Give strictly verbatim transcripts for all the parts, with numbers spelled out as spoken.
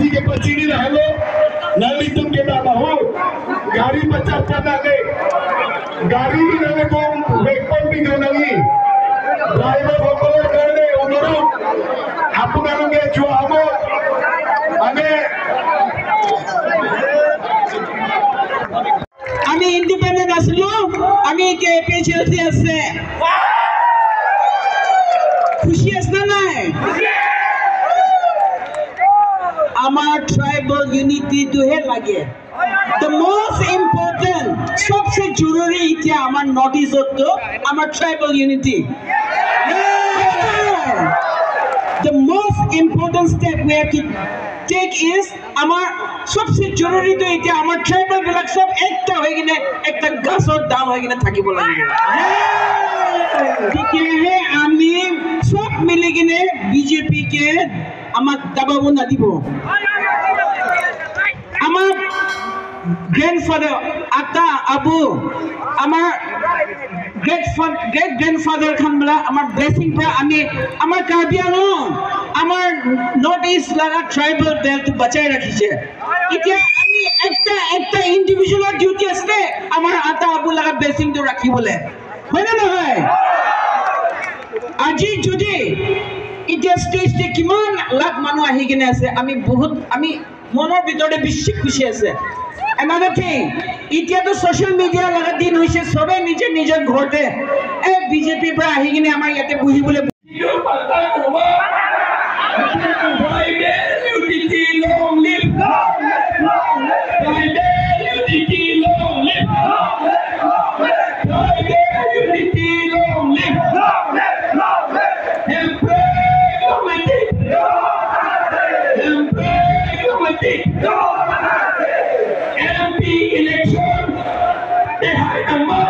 Sike pachini lahelo, nanglitum ke ta bahu, gari pachar panang ke, gari nanglitum wekpon pido nangji, driver সকলৰ কাৰণে অনুৰোধ, আপোনালোকে যোৱা সময়ত মানে আমি ইণ্ডিপেণ্ডেণ্ট আছিলো, আমি এতিয়া এ পি এইচ এল চি আছে। খুচি আছে নে নাই? আমাৰ ট্ৰাইবেল ইউনিটিটোহে লাগে। The most important, সবচে জৰুৰী এতিয়া আমাৰ নৰ্থ ইষ্টতো আমাৰ tribal unity. The most important step we have to take is আমাৰ সবচে জৰুৰীটো এতিয়া আমাৰ ট্ৰাইবেল বিলাক সব একটা হৈ কিনে একটা গছৰ ডাল হৈ কিনে থাকিব লাগিব। তেতিয়াহে আমি সব মিলি কিনে বিজেপি কে আমাক দাবাব নাদিব। আমাৰ গ্ৰেণ্ডফাদাৰ, আতা, আবু, আমাৰ গ্ৰেট ফা-, গ্ৰেট গ্ৰেণ্ডফাদাৰ খান বোলা আমাৰ ব্লেচিং পৰা আমি আমাৰ কাৰ্বি আংলং, আমাৰ নৰ্থ ইষ্ট লাগা ট্ৰাইবেল বেল্টটো বচাই ৰাখিছে। এতিয়া আমি একটা একটা ইণ্ডিভিজুৱেলৰ ডিউটি আছে, আমাৰ আতা আবু লাগা ব্লেচিংটো ৰাখিবলৈ, হয় নে নহয়? আজি যদি এতিয়া ষ্টেজতে কিমান লাখ মানুহ আহি কিনে আছে, আমি বহুত, আমি মনৰ ভিতৰতে বেছি খুচি আছে। Another thing, এতিয়াতো ছ'চিয়েল মিডিয়া লগা দিন হৈছে, সবে নিজে নিজৰ ঘৰতে এই বিজেপিৰ পৰা আহি কিনে আমাৰ ইয়াতে বহিবলৈ। Tribal unity, long live! Tribal unity, long live! Tribal unity, long live! Hemprek long live! Hemprek long live! M P election, behai nangma!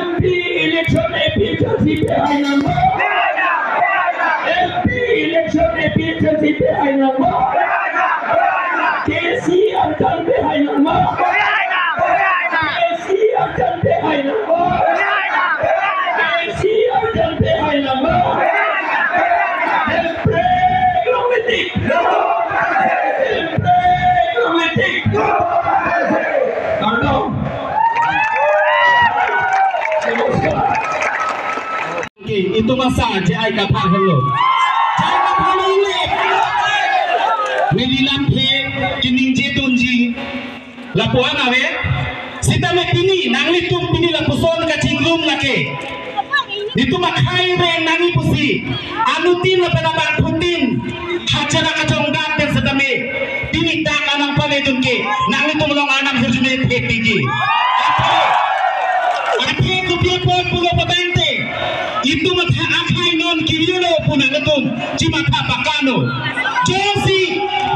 M P election, A P H L C behai nangma! M P election, A P H L C behai nangma! K C R kan behai nangma! K C R kan behai nangma! K C R kan behai nangma! Hemprek long live! Hemprek long live! Kardom. Namaskar. Ke, itum asa J I Kathar henlo. J I Kathar henlo. Neli lamthe keningje dunji lapu-an ave. Sitame pini, nanglitum pini lapuson kachingrum lake. Itum akhai reng nangji pusi, anuttin lapen abangphutin hachara kachongdat pen setame pini dak anang pale dun ke, nanglitum along anang hirjume thepikji. Athe, athe kopi apot pulo patangte, itum atha akhai non kiri lo pu nanglitum chimatha pakano. Jongsi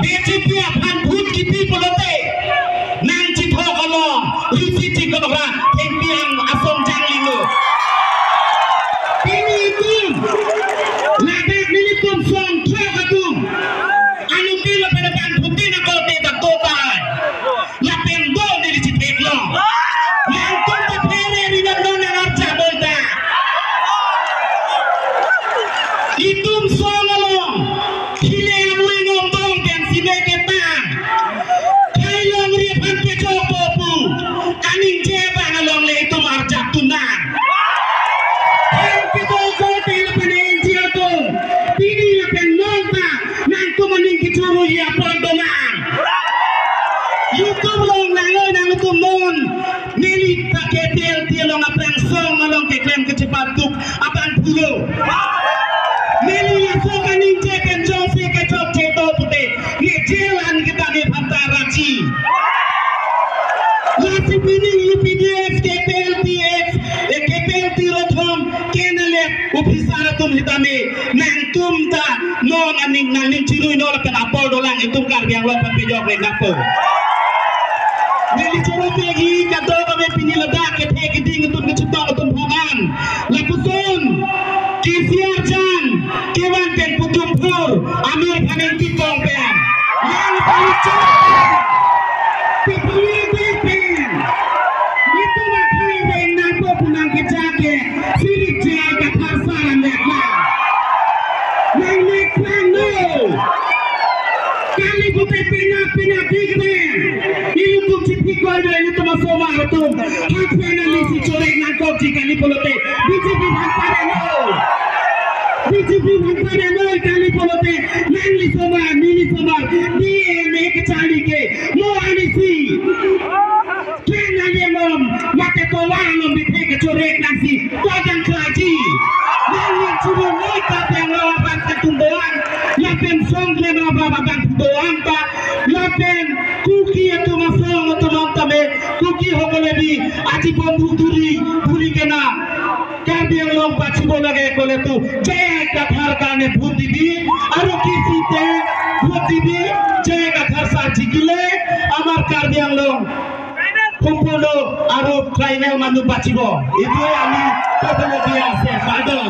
B J P aphan vote kipi pulote, nangchethok along, rusi chikon okra, thengpi ang asong jangling lo. Pini itum, ladak nelitum songthrok atum, anuttin lapen abangphutin akote ta totai. Lapen do neli chithek lo. Nangtum ta phere ri nang non nang archa bol ta. Itum song along, hile amui ngomdong pen sime ketang. Khai longri aphan kechok popu. Kaningje abang along le itum arjap tunang. Hem kedo ko te lapen N G O atum. Pini lapen non ta nangtum aning kechuru ya pon domang. Itum long nang oi nangtum non. Neli ta K P L T along aphrang song along keklem kechepaduk abang pulo. Neli laso kaningje pen jongsi kechokche do pute, ne jail an kita ne phanta rachi. Lasi pini U P D F, K P L T F, eh, K P L T rothom, K N L F, officer atum hitame, nangtum ta, non aning, nangning chirui non lapen apor dolang itum Karbi Anglong aphan pejok re kapo. Neli choro pegi kadokave pini ladak kethe keding atum kechetong atum phokan. Lapuson, K C R jan, kevan pen putum phur, amir phaning tikong pen. Yang panichok pen. Pipuli pen. Nitum akhai pen nangpo punang kejake, sirik jai kathar saran lekla. Nang lekla no. Osomar atum, hak penalty si chorek nangkokji kali pulote, B J P bhangpare noi. B J P bhangpare noi kali pulote, nangli osomar, neli osomar, D M A kacharli ke, mo ani si. Tren alemon, mate tovar along biphe kechorek nangsi, kodang klaji. Nangli churun noi Karbi Anglong abang atum doan, lapen song klem abang abang doan ta, lapen Kuki atum asong atum tame, Kuki সকলে bi, আজি বন্দুক ধৰি, ধৰি কেনা, কাৰ্বি আংলং বাচিব লাগে ক'লে তো, জে আই কাথাৰ কাৰণে ভোট দিবি, আৰু কি চিতে ভোট দিবি, জে আই কাথাৰ ছাৰ জিকিলে, আমাৰ কাৰ্বি আংলং সম্পূৰ্ণ আৰু ট্ৰাইবেল মানুহ বাচিব। এইটোৱে আমি ক'বলৈ দিয়া আছে, পাৰ্ডন।